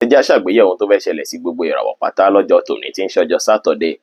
Jẹ́ á ṣàgbéyẹ̀wò ohun tó fẹ́ ṣẹlẹ̀ sí gbogbo ìràwọ̀ pátá lọ́jọ́ tòní tí ń ṣọjọ́ Saturday,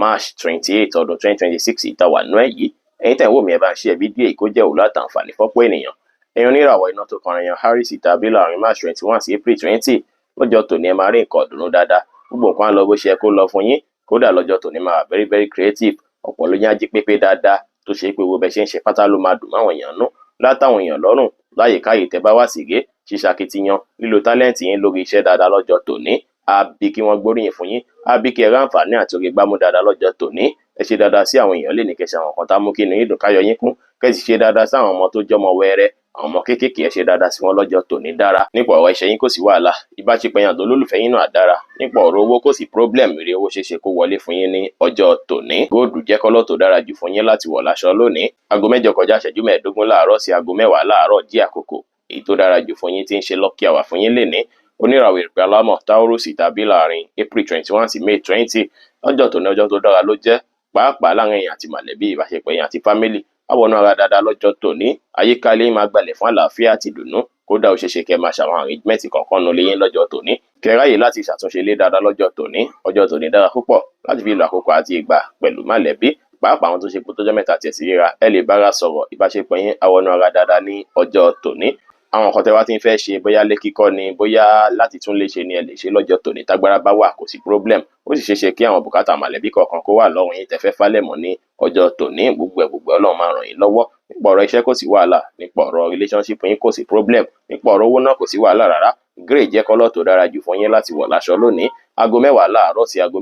March 28, ọdún 2026 ìtawà nú ẹ̀ yìí. Ẹ̀yin tẹ̀ ń wò mí, ẹ bá ń share fídíò yìí kó jẹ́ òwúlò àtàǹfààní fọ́pọ̀ ènìyàn. Ẹ̀yin oníràwọ̀ iná tó kọrin yan Aries tàbí láàrin March 21 sí April 20, lọ́jọ́ tòní ẹ máa rí nǹkan ọ̀dùnnú dáadáa. Gbogbo nǹkan á lọ bó ṣe yẹ kó lọ fún yín. Kódà lọ́jọ́ tòní máa wà very very creative. Ọ̀pọ̀ ló yín á jí pépé dáadáa, tó ṣe pé gbogbo bẹ́ẹ̀ ṣe ń ṣe pátá ló máa dùn máwọn èèyàn nú látàwọn èèyàn lọ́rùn láyìíká yìí tẹ́ bá wà sígé. Ṣíṣakitiyan, lílo talent yín lórí iṣẹ́ dáadáa lọ́jọ́ tòní á bí kí wọ́n gbóríyìn fún yín, á bí kí ẹ ráǹfààní àti orí gbámú dáadáa lọ́jọ́ tòní. Ẹ ṣe dáadáa sí àwọn èèyàn lénìí, kẹ́ ṣe àwọn nǹkan tá mú kí inú yín dùn, káyọ̀ yín kún, kẹ́ sì ṣe dáadáa sáwọn ọmọ tó jọmọ wẹ́rẹ́, àwọn ọmọ kéékèèké, ẹ ṣe dáadáa sí wọn lọ́jọ́ tòní dára. Nípa ọ̀rọ̀ iṣẹ́ yín, kò sí wàhálà. Ìbáṣepọ̀ yín àti olólùfẹ́ yín náà dára. Nípa ọ̀rọ̀ owó, kò sí problem. Èrè owó ṣeéṣe kó wọlé fún yín ní ọjọ́ tòní. Gold jẹ́ colour tó dára jù fún yín láti wọ̀ láṣọ lónìí. Aago 8:45 láàárọ̀ sí aago 10 láàárọ̀ jí àkókò èyí tó dára jù fún yín tí ń ṣe lucky hour fún yín lénìí. Oníràwọ̀ ìpè alámọ̀ Taurus tàbí láàrin April 21 sí May 20, lọ́jọ́ tòní ọjọ́ tó dára ló jẹ́, pàápàá láàrin èèyàn àti mọ̀lẹ́bí. Ìbáṣepọ̀ èèyàn àti family àwọnú ara dáadáa lọ́jọ́ tòní. Àyíká ilé máa gbalẹ̀ fún àlàáfíà àti ìdùnnú. Kódà ó ṣeéṣe kẹ́ máa ṣàwọn arrangement kọ̀ọ̀kan nínú ilé yín lọ́jọ́ tòní, kẹ́ ráyè láti ṣàtúnṣe ilé dáadáa lọ́jọ́ tòní. Ọjọ́ tòní dára púpọ̀ láti fi lo àkókò àti ìgbà pẹ̀lú mọ̀lẹ́bí, pàápàá àwọn tó ṣe pé tọ́jọ́ mẹ́ta tiẹ̀ sí ríra, ẹ lè bára sọ̀rọ̀. Ìbáṣepọ̀ yín àwọnú ara dáadáa ní ọjọ́ tòní. Àwọn nǹkan tẹ́ wá ti ń fẹ́ ṣe, bóyá ilé kíkọ́ ni, bóyá láti tún lé ṣe ni, ẹ lè ṣe lọ́jọ́ tòní tágbára bá wà, kò sí problem. Ó sì ṣeé ṣe kí àwọn bùkátà mọ̀lẹ́bí kọ̀ọ̀kan kó wà lọ́rùn yín tẹ́ fẹ́ fálẹ̀ mọ́ ní ọjọ́ tòní. Gbogbo ẹ̀ gbogbo ẹ̀, Ọlọ́run máa ràn yín lọ́wọ́. Nípa ọ̀rọ̀ iṣẹ́, kò sí wàhálà. Nípa ọ̀rọ̀ relationship yín, kò sí problem. Nípa ọ̀rọ̀ owó náà, kò sí wàhálà rárá. Grey jẹ́ colour tó dára jù fún yín láti wọ̀ láṣọ lónìí. Aago 10 láàárọ̀ sí aago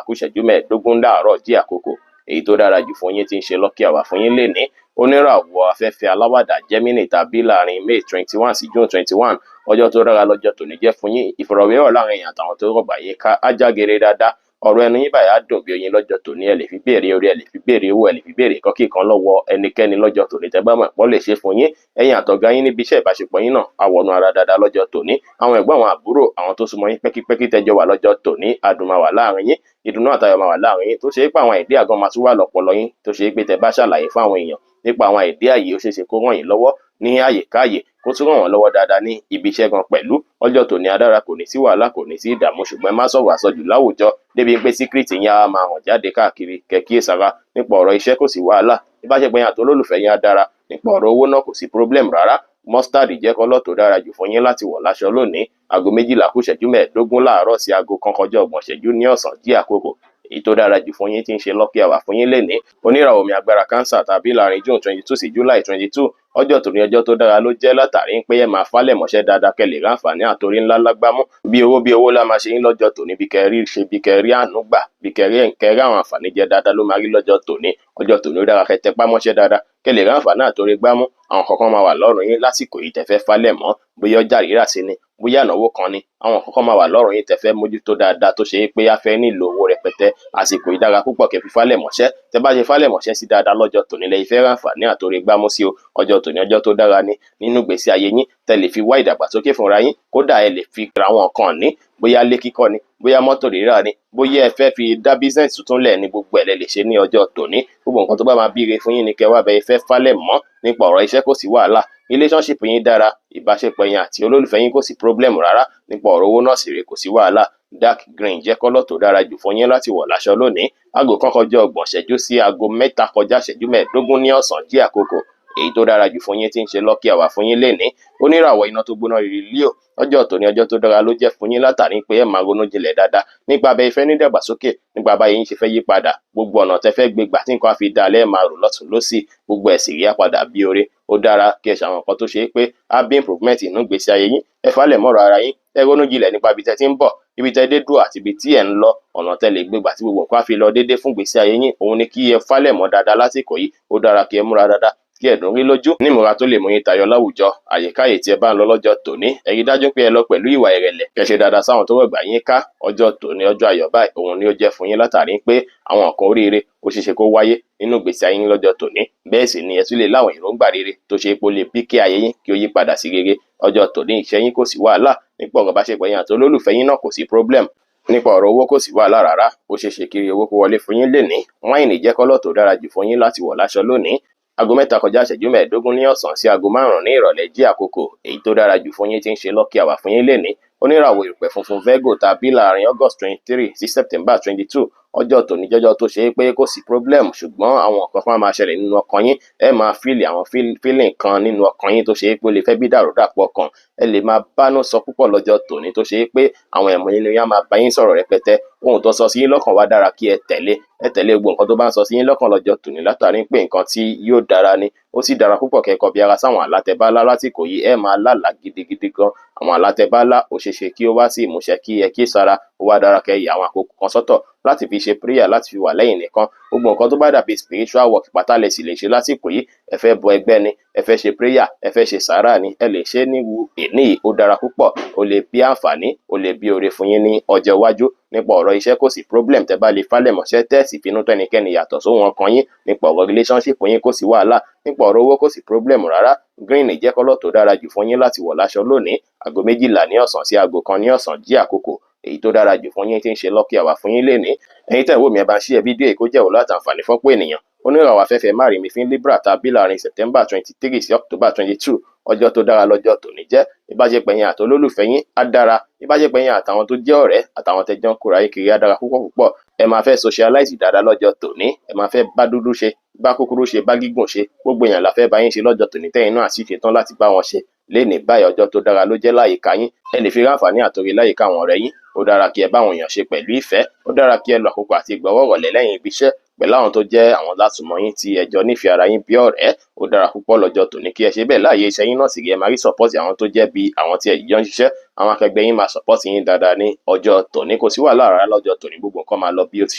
11:45 láàárọ̀ jí àkókò èyí tó dára jù fún yín tí ń ṣe lucky hour fún yín lénìí. Oníràwọ̀ afẹ́fẹ́ aláwàdà Gemini tàbí láàrin May 21 sí June 21, ọjọ́ tó dára lọ́jọ́ tòní jẹ́ fún yín. Ìfọ̀rọ̀wérọ̀ láàrin èèyàn àtàwọn tó rọ̀gbà yín ká á jágere dáadáa. Ọ̀rọ̀ ẹnu yín báyìí á dùn bí oyin lọ́jọ́ tòní. Ẹ lè fi béèrè orí, ẹ lè fi béèrè owó, ẹ lè fi béèrè nǹkan kíkan lọ́wọ́ ẹnikẹ́ni lọ́jọ́ tòní tẹ́ bá mọ̀ pọ́ lè ṣe fún yín. Ẹ̀yin àtọ̀gá yín níbi iṣẹ́, ìbáṣepọ̀ yín náà á wọnú ara dáadáa lọ́jọ́ tòní. Àwọn ẹ̀gbọ́n, àwọn àbúrò, àwọn tó súnmọ́ yín pẹ́kípẹ́kí tẹ́jọ wà lọ́jọ́ tòní, adùn máa wà láàrin yín, ìdùnnú àtayọ̀ máa wà láàrin yín, tó ṣe é pé àwọn idea gan máa tún wà lọ́pọlọ yín, tó ṣe é pé tẹ́ bá ṣàlàyé fún àwọn èèyàn nípa àwọn idea yìí, ó ṣeé ṣe kó ràn yín lọ́wọ́ ní àyèkáàyè, kó tún ràn wọ́n lọ́wọ́ dáadáa ní ibi iṣẹ́ gan pẹ̀lú. Ọjọ́ tòní adára, kò ní sí wàhálà, kò ní sí ìdààmú, ṣùgbọ́n ẹ má sọ̀rọ̀ àsọjù láwùjọ débi pé secret yín á máa hàn jáde káàkiri, kẹ́ kíyèsára. Nípa ọ̀rọ̀ iṣẹ́, kò sí wàhálà. Ìbáṣepọ̀ yín àti olólùfẹ́ yín á dára. Nípa ọ̀rọ̀ owó náà, kò sí problem rárá. Mustard jẹ́ colour tó dára jù fún yín láti wọ̀ láṣọ lónìí. Aago 11:45 láàárọ̀ sí aago 12:30 ní ọ̀sán jí àkókò èyí tó dára jù fún yín tí ń ṣe lucky hour fún yín lénìí. Oníràwọ̀ omi agbára Cancer tàbí láàrin June 22 sí July 22, ọjọ́ tòní ọjọ́ tó dára ló jẹ́ látàrí pé ẹ máa falẹ̀ mọ́ṣẹ́ dáadáa, kẹ́ lè ráǹfààní àtòrí ńlá lágbámú. Bí owó bí owó lá máa ṣe yín lọ́jọ́ tòní, bí kẹ́ rí ṣe, bí kẹ́ rí àánú gbà, bí kẹ́ rí àwọn àǹfààní jẹ dáadáa ló máa rí lọ́jọ́ tòní. Ọjọ́ tòní ó dára kẹ́ tẹpá mọ́ṣẹ́ dáadáa, kẹ́ lè ráǹfààní àtòrí gbámú. Àwọn kọ̀ọ̀kan máa wà lọ́rùn yín lásìkò yìí tẹ́ fẹ́ falẹ̀ mọ́, bóyá ọjà rírà sí ni, bóyá ìnáwó kan ni, àwọn kọ̀ọ̀kan máa wà lọ́rùn yín tẹ́ fẹ́ mójútó dáadáa, tó ṣe é pé á fẹ́ nílò owó rẹpẹtẹ. Àsìkò yìí dára púpọ̀ kẹ́ fi falẹ̀ mọ́ṣẹ́. Tẹ́ bá ṣe falẹ̀ mọ́ṣẹ́ sí dáadáa lọ́jọ́ tòní lẹ fẹ́ ráǹfààní àtòrí gbámú sí o. Ọjọ́ tòní ọjọ́ tó dára ni nínú ìgbésí ayé yín tẹ́ lè fi wá ìdàgbàsókè fúnra yín. Kódà ẹ lè fi ra àwọn nǹkan ní, bóyá ilé kíkọ́ ni, bóyá mọ́tò rírà ni, bóyá ẹ fẹ́ fi dá business tuntun lẹ̀ ní, gbogbo ẹ̀ lẹ lè ṣe ní ọjọ́ tòní. Gbogbo nǹkan tó bá máa bíire fún yín ni kẹ́ wá bẹ fẹ́ falẹ̀ mọ́. Nípa ọ̀rọ̀ iṣẹ́, kò sí wàhálà. Relationship yín dára. Ìbáṣepọ̀ yín àti olólùfẹ́ yín, kò sí problem rárá. Nípa ọ̀rọ̀ owó náà sì rè, kò sí wàhálà. Dark green jẹ́ colour tó dára jù fún yín láti wọ̀ láṣọ lónìí. Aago 1:30 sí aago 2:45 ní ọ̀sán jí àkókò èyí tó dára jù fún yín tí ń ṣe lucky hour fún yín lénìí. Oníràwọ̀ iná tó gbóná rírì Leo, ọjọ́ tòní ọjọ́ tó dára ló jẹ́ fún yín látàrí pé ẹ máa ronú jinlẹ̀ dáadáa nípa abẹ ìfẹ́ nídàgbàsókè, nípa báyìí yín ṣe fẹ́ yí padà. Gbogbo ọ̀nà tẹ́ fẹ́ gbé gbà tí nǹkan á fi dáa lẹ́ẹ̀ máa rò lọ́tùn lósì, gbogbo ẹ̀ sì rí àpadà bí oore. Ó dára kí ẹ ṣàwọn nǹkan tó ṣe é pé á bí improvement inú ìgbésí ayé yín. Ẹ falẹ̀ mọ́rọ̀ ara yín, ẹ ronú jinlẹ̀ nípa ibi tẹ́ ti ń bọ̀, ibi tẹ́ dé dúró àti ibi tí ẹ̀ ń lọ. Ọ̀nà tẹ́ lè gbé gbà tí gbogbo nǹkan á fi lọ déédéé fún ìgbésí ayé yín, òun ni kí ẹ falẹ̀ mọ́ dáadáa lásìkò yìí. Ó dára kí ẹ múra dáadáa, kí ẹ̀dùn rí lójú nímúra tó lè mú yín tayọ láwùjọ. Àyíkáyè tí ẹ bá ń lọ lọ́jọ́ tòní, ẹ rí dájú pé ẹ lọ pẹ̀lú ìwà ìrẹ̀lẹ̀, kẹ́ ṣe dáadáa sáwọn tó rọ̀gbà yín ká. Ọjọ́ tòní ọjọ́ ayọ̀ báyìí òun ni ó jẹ́ fún yín látàrí pé àwọn nǹkan oríire ó ṣeéṣe kó wáyé nínú ìgbésí ayé yín lọ́jọ́ tòní. Bẹ́ẹ̀ sì ni ẹ tún lè láwọn èròǹgbà rere tó ṣe é pé ó lè bí kí ayé yín kí ó yí padà sí rere. Ọjọ́ tòní iṣẹ́ yín, kò sí wàhálà. Nípa ọ̀rọ̀ ìbáṣepọ̀ yín àti olólùfẹ́ yín náà, kò sí problem. Nípa ọ̀rọ̀ owó, kò sí wàhálà rárá. Ó ṣeé ṣe kí owó kó wọlé fún yín lénìí. Wine jẹ́ colour tó dára jù fún yín láti wọ̀ láṣọ lónìí. Aago 3:45 ní ọ̀sán sí aago 5 ní ìrọ̀lẹ́ jí àkókò èyí tó dára jù fún yín tí ń ṣe lucky hour fún yín lénìí. Oníràwọ̀ ìrùpẹ̀ funfun Virgo tàbí láàrin August 23 sí September 22, ọjọ́ tòní jọjọ́ tó ṣe é pé kò sí problem, ṣùgbọ́n àwọn nǹkan kan máa ṣẹlẹ̀ nínú ọkàn yín. Ẹ máa feel àwọn feeling kan nínú ọkàn yín tó ṣe é pé ó lè fẹ́ bí dàrúdàpọ̀ ọkàn. Ẹ lè máa bánú sọ púpọ̀ lọ́jọ́ tòní tó ṣe é pé àwọn ẹ̀mí nínú yín á máa bá yín sọ̀rọ̀ rẹpẹtẹ. Ohun tó sọ sí yín lọ́kàn wá dára kí ẹ tẹ̀lé. Ẹ tẹ̀lé gbogbo nǹkan tó bá ń sọ sí yín lọ́kàn lọ́jọ́ tòní látàrí pé nǹkan tí yóò dára ni. Ó sì dára púpọ̀ kẹ́kọ̀ọ́ bí ara sáwọn àlá tẹ́ bá lá lásìkò yìí. Ẹ máa lálàá gidigidi gan. Àwọn àlá tẹ́ bá lá ó ṣeéṣe kí ó wá sí ìmúṣẹ kí ẹ kíyèsára. Ó wá dára kẹ́ yà àwọn àkókò kan sọ́tọ̀ láti fi ṣe prayer, láti fi wà lẹ́yìn nìkan. Gbogbo nǹkan tó bá dàbí spiritual work pátá lẹ sì lè ṣe lásìkò yìí. Ẹ fẹ́ bọ ẹgbẹ́ ni, ẹ fẹ́ ṣe prayer, ẹ fẹ́ ṣe sàárà ni, ẹ lè ṣe é ní èní yìí. Ó dára púpọ̀, ó lè bí àǹfààní, ó lè bí oore fún yín ní ọjọ́ iwájú. Nípa ọ̀rọ̀ iṣẹ́ kò sí problem tẹ́ bá lè falẹ̀ mọ́ṣẹ́ tẹ́ sì finú tán ẹnikẹ́ni yàtọ̀ sóhun ọkàn yín. Nípa ọ̀rọ̀ relationship yín kò sí wàhálà. Nípa ọ̀rọ̀ owó kò sí problem rárá. Green jẹ́ colour tó dára jù fún yín láti wọ̀ láṣọ lónìí. Aago 12 ní ọ̀sán sí aago 1 ní ọ̀sán jí àkókò èyí tó dára jù fún yín tí ń ṣe lucky hour fún yín lénìí. Ẹ̀yin tẹ́ ń wò mí, ẹ bá ń share fídíò yìí kó jẹ́ òwúlò àtàǹfààní fọ́pọ̀ ènìyàn. Oníràwọ̀ afẹ́fẹ́ márìmí fín Libra tàbí láàrin September 23 sí October 22, ọjọ́ tó dára lọ́jọ́ tòní jẹ́. Ìbáṣepọ̀ yín àti olólùfẹ́ yín á dára. Ìbáṣepọ̀ yín àtàwọn tó jẹ́ ọ̀rẹ́ àtàwọn tẹ́jọ́ ń kóra yín kiri á dára púpọ̀ púpọ̀. Ẹ máa fẹ́ socialize dáadáa lọ́jọ́ tòní. Ẹ máa fẹ́ bá dúdú ṣe, bá kúkúrú ṣe, bá gígùn ṣe. Gbogbo èèyàn la fẹ́ bá yín ṣe lọ́jọ́ tòní tẹ́yin náà sì ṣetán láti bá wọn ṣe. Lénìí báyìí, ọjọ́ tó dára ló jẹ́ láyìíká yín. Ẹ lè fi ráǹfààní àtòrí láyìíká àwọn ọ̀rẹ́ yín. Ó dára kí ẹ bá àwọn èèyàn ṣe pẹ̀lú ìfẹ́. Ó dára kí ẹ lo àkókò àti ìgbọ̀wọ́ ìrọ̀lẹ́ lẹ́yìn ibi iṣẹ́ pẹ̀lú àwọn tó jẹ́ àwọn lásùnmọ́ yín tí ẹ jọ nífẹ̀ẹ́ ara yín bí ọ̀rẹ́. Ó dára púpọ̀ lọ́jọ́ tòní kí ẹ ṣe bẹ́ẹ̀ láàyè iṣẹ́ yín náà sì rí. Ẹ máa rí support àwọn tó jẹ́ bí àwọn tí ẹ jọ ń ṣiṣẹ́. Àwọn akẹgbẹ́ yín máa support yín dáadáa ní ọjọ́ tòní. Kò sí wàhálà rárá lọ́jọ́ tòní. Gbogbo nǹkan máa lọ bí ó ti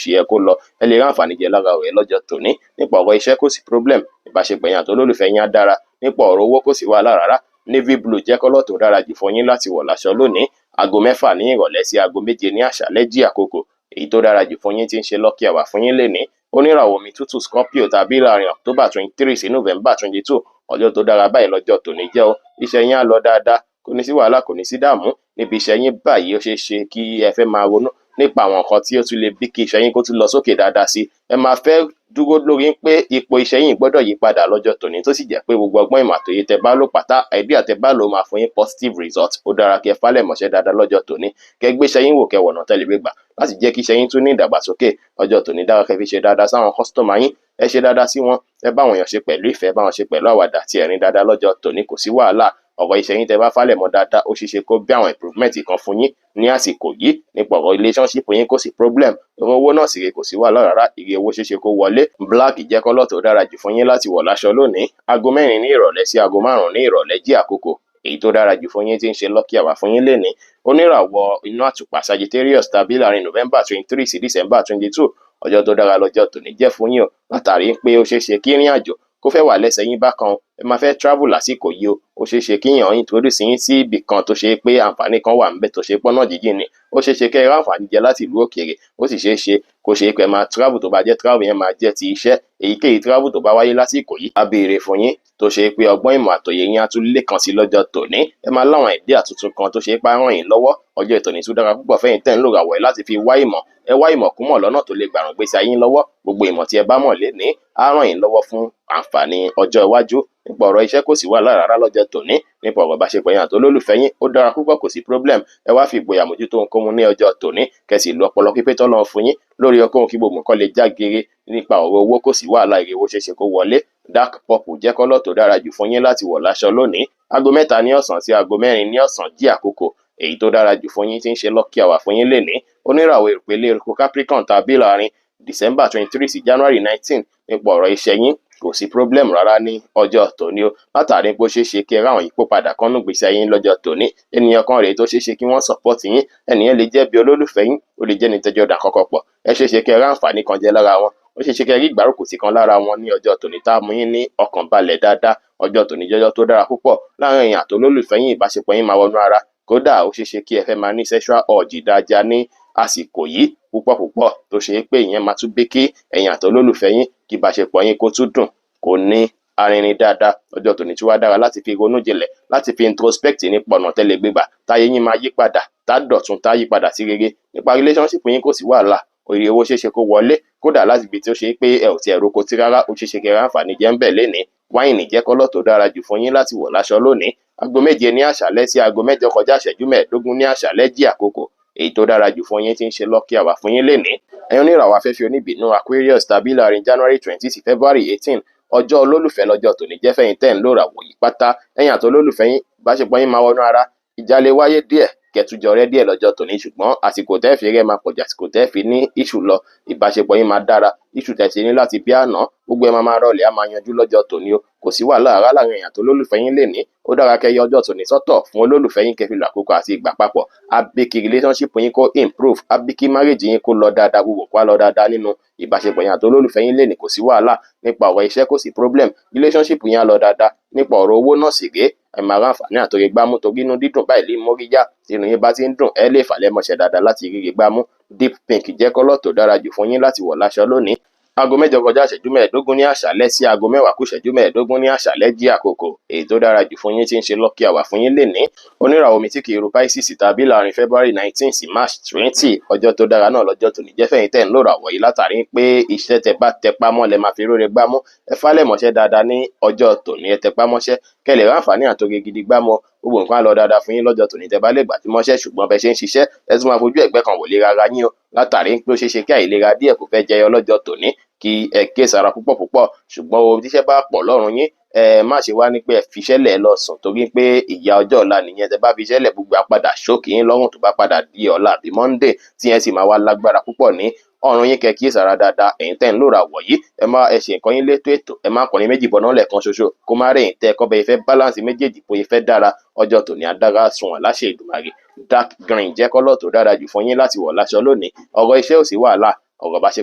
ṣe yẹ kó lọ. Ẹ lè ráǹfààní jẹ lára ọ̀rẹ́ lọ́jọ́ tòní. Nípa ọ̀rọ̀ iṣẹ́ kò sí problem. Ìbáṣepọ̀ yín àti olólùfẹ́ yín á dára. Nípa ọ̀rọ̀ owó kò sí wàhálà rárá. Navy blue jẹ́ colour tó dára jù fún yín láti wọ̀ láṣọ lónìí. Aago 6 ní ìrọ̀lẹ́ sí aago 7 ní àṣálẹ́ jí àkókò èyí tó dára jù fún yín tí ń ṣe lucky hour fún yín lénìí. Oníràwọ̀ omi tútù Scorpio tàbí láàrin October 23 sí November 22, ọjọ́ tó dára báyìí lọ́jọ́ tòní jẹ́ o. Iṣẹ́ yín á lọ dáadáa, kò ní sí wàhálà, kò ní sí dààmú níbi iṣẹ́ yín báyìí. Ó ṣeé ṣe kí ẹ fẹ́ máa ronú nípa àwọn nǹkan tí ó tún lè bí kí iṣẹ́ yín kó tún lọ sókè dáadáa sí. Ẹ máa fẹ́ dúró lórí pé ipò iṣẹ́ yín gbọ́dọ̀ yí padà lọ́jọ́ tòní, tó sì jẹ́ pé gbogbo ọgbọ́n ìmọ̀ àtòye tẹ́ bá lò pátá, idea tẹ́ bá lò máa fún yín positive result. Ó dára kí ẹ falẹ̀ mọ́ṣẹ́ dáadáa lọ́jọ́ tòní. Kẹ́ gbé iṣẹ́ yín wò, kẹ́ wọ̀nà tẹ́lẹ̀ gbégbà láti jẹ́ kí iṣẹ́ yín tún ní ìdàgbàsókè. Ọjọ́ tòní dára kẹ́ fi ṣe dáadáa sáwọn customer yín. Ẹ ṣe dáadáa sí wọn, ẹ bá àwọn èèyàn ṣe pẹ̀lú ìfẹ́, bá wọn ṣe pẹ̀lú àwàdà àti ẹ̀rín dáadáa lọ́jọ́ tòní. Kò sí wàhálà. Ọ̀rọ̀ iṣẹ́ yín tẹ́ bá falẹ̀ mọ́ dáadáa, ó ṣeé ṣe kó bí àwọn improvement kan fún yín ní àsìkò yìí. Nípa ọ̀rọ̀ relationship yín kò sí problem. Ọ̀rọ̀ owó náà sì rè, kò sí wàhálà rárá. Ire owó ṣeé ṣe kó wọlé. Black jẹ́ colour tó dára jù fún yín láti wọ̀ láṣọ lónìí. Aago 4 ní ìrọ̀lẹ́ sí aago 5 ní ìrọ̀lẹ́ jí àkókò èyí tó dára jù fún yín tí ń ṣe lucky hour fún yín lénìí. Oníràwọ̀ iná àtùpà Sagittarius tàbí láàrin November 23 sí December 22, ọjọ́ tó dára lọ́jọ́ tòní jẹ́ fún yín o, látàrí pé ó ṣeé ṣe kí ìrìn àjò kó fẹ́ wà lẹ́sẹ̀ yín bákan. Ẹ máa fẹ́ travel lásìkò yìí o. Ó ṣeé ṣe kí èèyàn introduce yín sí ibì kan tó ṣe pé àǹfààní kan wà ńbẹ̀ tó ṣe pọ́nà jíjìn ni. Ó ṣeé ṣe kẹ́ ẹ ráǹfààní jẹ láti ìlú òkèèrè. Ó sì ṣeé ṣe kó ṣe pé ẹ máa travel, tó bá jẹ́ travel yẹn máa jẹ́ ti iṣẹ́. Èyíkéyìí travel tó bá wáyé lásìkò yìí á béèrè fún yín, tó ṣe pé ọgbọ́n ìmọ̀ àtòye yín á tún lékan sí lọ́jọ́ tòní. Ẹ máa láwọn idea tuntun kan tó ṣe pé á ràn yín lọ́wọ́. Ọjọ́ ìtòní tún dára púpọ̀ fẹ́yìn tẹ́ ń lò ràwọ̀ ẹ̀ láti fi wá ìmọ̀. Ẹ wá ìmọ̀ kúmọ̀ lọ́nà tó lè gbàràn gbèsè ayé yín lọ́wọ́. Gbogbo ìmọ̀ tí ẹ bá mọ̀ lénìí á ràn yín lọ́wọ́ fún àǹfààní ọjọ́ iwájú. Nípa ọ̀rọ̀ iṣẹ́ kò sí wàhálà rárá lọ́jọ́ tòní. Nípa ọ̀rọ̀ ìbáṣepọ̀ yín àti olólùfẹ́ yín, ó dára púpọ̀, kò sí problem. Ẹ wá fi ìgboyà mójútó ohunkóhun ní ọjọ́ tòní, kẹ́ sì lo ọpọlọ pípé tọ́lọ́run fún yín lórí ohunkóhun kí gbogbo nǹkan lè já geere. Nípa ọ̀rọ̀ owó kò sí wàhálà, ire owó ṣeéṣe kó wọlé. Dark purple jẹ́ colour tó dára jù fún yín láti wọ̀ láṣọ lónìí. Aago 3 ní ọ̀sán sí aago 4 ní ọ̀sán jí àkókò èyí tó dára jù fún yín tí ń ṣe lucky hour fún yín lénìí. Oníràwọ̀ ìpele eruku Capricorn tàbí láàrin December 23 sí January 19, nípa ọ̀rọ̀ iṣẹ́ yín kò sí problem rárá ní ọjọ́ tòní o, látàrí pé ó ṣeé ṣe kí ẹ ráwọn ìyípo padà kan nínú ìgbésí ayé yín lọ́jọ́ tòní. Ènìyàn kan rèé tó ṣeé ṣe kí wọ́n support yín. Ẹnìyẹn lè jẹ́ bí olólùfẹ́ yín, ó lè jẹ́ ní tẹ́jọ́ dà kọ́kọ́ pọ̀. Ẹ ṣeé ṣe kí ẹ ráǹfààní kan jẹ lára wọn. Ó ṣeé ṣe kí ẹ rí ìgbárùkùtì kan lára wọn ní ọjọ́ tòní tá a mú yín ní ọkàn balẹ̀ dáadáa. Ọjọ́ tòní jọjọ́ tó dára púpọ̀ láàrin ẹ̀yin àti olólùfẹ́ yín. Ìbáṣepọ̀ yín máa wọnú ara. Kódà ó ṣeé ṣe kí ẹ fẹ́ máa ní sexual urge dáadáa ní àsìkò yìí púpọ̀ púpọ̀, tó ṣe pé ìyẹn máa tún bí kí ẹ̀yin àti olólùfẹ́ yín kí ìbáṣepọ̀ yín kó tún dùn, kó ní arinrin dáadáa. Ọjọ́ tòní tí wàá dára láti fi ronú jinlẹ̀, láti fi introspect nípa ọ̀nà tẹ́lẹ̀ gbégbà táyé yín máa yí padà, tá dọ̀tun, tá yí padà sí rere. Nípa relationship yín kò sí wàhálà. Èrè owó ṣeéṣe kó wọlé, kódà láti ibi tí ó ṣe pé ẹ ò tiẹ̀ roko tí rárá. Ó ṣeéṣe kí ẹ ráǹfààní jẹ́ ń bẹ̀ lénìí. Wáìnì jẹ́ colour tó dára jù fún yín láti wọ̀ láṣọ lónìí. Aago 7 ní àṣálẹ́ sí aago 7:45 ní àṣálẹ́ jí àkókò èyí tó dára jù fún yín tí ń ṣe lucky hour fún yín lénìí. Ẹ̀yin oníràwọ̀ afẹ́fẹ́ oníbínú Aquarius tàbí láàrin January 20 sí February 18, ọjọ́ olólùfẹ́ lọ́jọ́ tòní jẹ́ fẹ́yìn tẹ́ ń lò ràwọ̀ yìí pátá. Ẹ̀yin àti olólùfẹ́ yín, ìbáṣepọ̀ yín máa wọnú ara. Ìjà lè wáyé díẹ̀, kẹtùjọ rẹ díẹ̀ lọ́jọ́ tòní, ṣùgbọ́n àsìkò tẹ́ fi rẹ́ máa pọ̀jù àsìkò tẹ́ fi ní issue lọ. Ìbáṣepọ̀ yín máa dára. Issue tẹ́ ti ní láti bí àná, gbogbo ẹ̀ máa rọlẹ̀, á máa yanjú lọ́jọ́ tòní o. Kò sí wàhálà rárá láàrin ẹ̀yin àti olólùfẹ́ yín lénìí. Ó dára kẹ́ yọ ọjọ́ tòní sọ́tọ̀ fún olólùfẹ́ yín, kẹ́ fi lo àkókò àti ìgbà papọ̀. Á bí kí relationship yín kó improve, á bí kí marriage yín kó lọ dáadáa, gbogbo nǹkan á lọ dáadáa nínú ìbáṣepọ̀ yín àti olólùfẹ́ yín lénìí. Kò sí wàhálà nípa ọ̀rọ̀ iṣẹ́, kò sí problem, relationship yín á lọ dáadáa. Nípa ọ̀rọ̀ owó náà sì rèé, ẹ máa ráǹfààní àtòrí gbámú, torí inú dídùn báyìí lè móríyá. Tí inú yín bá ti ń dùn, ẹ lè fàlẹ́ mọṣẹ́ dáadáa láti rírí gbámú. Deep pink jẹ́ colour tó dára jù fún yín láti wọ̀ láṣọ lónìí. Aago 7:45 ní àṣálẹ́ sí aago 9:45 ní àṣálẹ́ jí àkókò èyí tó dára jù fún yín tí ń ṣe lucky hour fún yín lénìí. Oníràwọ̀ omi tí kì í ru Pisces tàbí láàrin February 19 sí March 20, ọjọ́ tó dára náà lọ́jọ́ tòní jẹ́ fẹ̀yìn tẹ̀ ń lò ràwọ̀ yìí, látàrí pé iṣẹ́ tẹ bá tẹpá mọ́ lẹ máa fi róre gbámú. Ẹ fálẹ̀ mọ́ṣẹ́ dáadáa ní ọjọ́ tòní, ẹ tẹpá mọ́ṣẹ́ kẹ́ lè ráǹfààní àtòrí gidi gbámú. Gbogbo nǹkan á lọ dáadáa fún yín lọ́jọ́ tòní tẹ bá lè gbà tí mọ́ṣẹ́. Ṣùgbọ́n bẹ ṣe ń ṣiṣẹ́, ẹ tún máa fojú ẹ̀gbẹ́ kan wò lera ara yín o, látàrí pé ó ṣeé ṣe kí àìlera díẹ̀ kó fẹ́ jẹyọ lọ́jọ́ tòní, kí ẹ kíyèsára púpọ̀ púpọ̀. Ṣùgbọ́n o tíṣẹ́ bá pọ̀ lọ́rùn yín, ẹ má ṣe wá ní pé ẹ fiṣẹ́ lẹ̀ lọ sùn, torí pé ìyà ọjọ́ ọ̀la nìyẹn. Tẹ bá fiṣẹ́ lẹ̀, gbogbo àpadà ṣókì yín lọ́rùn tó bá padà di ọ̀la àbí Monday, tí yẹn sì máa wá lágbára púpọ̀ ní ọrùn yín. Kẹ́ kíyèsára dáadáa. Ẹ̀yin tẹ́ ń lòrà wọ̀nyí, ẹ má ẹ ṣe nǹkan yín létò ètò. Ẹ má kọrin méjì bọ́ná lẹ́ẹ̀kan ṣoṣo, kó má rẹ̀yìn tẹ́ ẹ kọ́ bẹ́ẹ̀ fẹ́ balance méjèèjì bóyá fẹ́ dára. Ọjọ́ tòní adára sunwọ̀n láṣẹ Èdùmàrè. Dark green jẹ́ colour tó dára jù fún yín láti wọ̀ láṣọ lónìí. Ọ̀rọ̀ iṣẹ́ ò sí wàhálà, ọ̀rọ̀ bá ṣe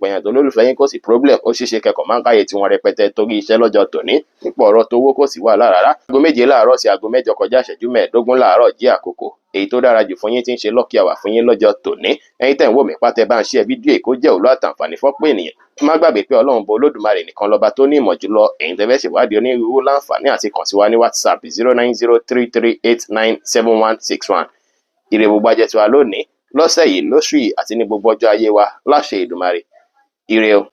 pẹ̀yàn tó lólùfẹ́ yín kò sí problem. Ó ṣeéṣe kẹ́kọ̀ọ́ máa ń káyè tí wọ́n rẹpẹtẹ torí iṣẹ́ lọ́jọ́ tòní. Nípa ọ̀rọ̀ tówó, kò sí wàhálà rárá. Aago 7 láàárọ̀ sí aago 7:45 láàárọ̀ jí àkókò èyí tó dára jù fún yín tí ń ṣe lucky hour fún yín lọ́jọ́ tòní. Ẹ̀yin tẹ́ ń wò mí pátẹ́, bá ń ṣe fídíò yìí kó jẹ́ òwúlò àtàǹfààní fọ́pọ̀ ènìyàn. Má gbàgbé pé Ọlọ́run bọ Olódùmarè nìkan lọ́ba tó ní ìmọ̀ jùlọ. Ẹ̀yin tẹ́ fẹ́ ṣèwádìí onírúurú láǹfààní àti kàn sí wa ní WhatsApp 09033897161. Ire gbogbo ajẹ́ tiwa lónìí, lọ́sẹ̀ yìí, lóṣù yìí àti ní gbogbo ọjọ́ ayé wa láṣẹ Èdùmàrè. Ire o.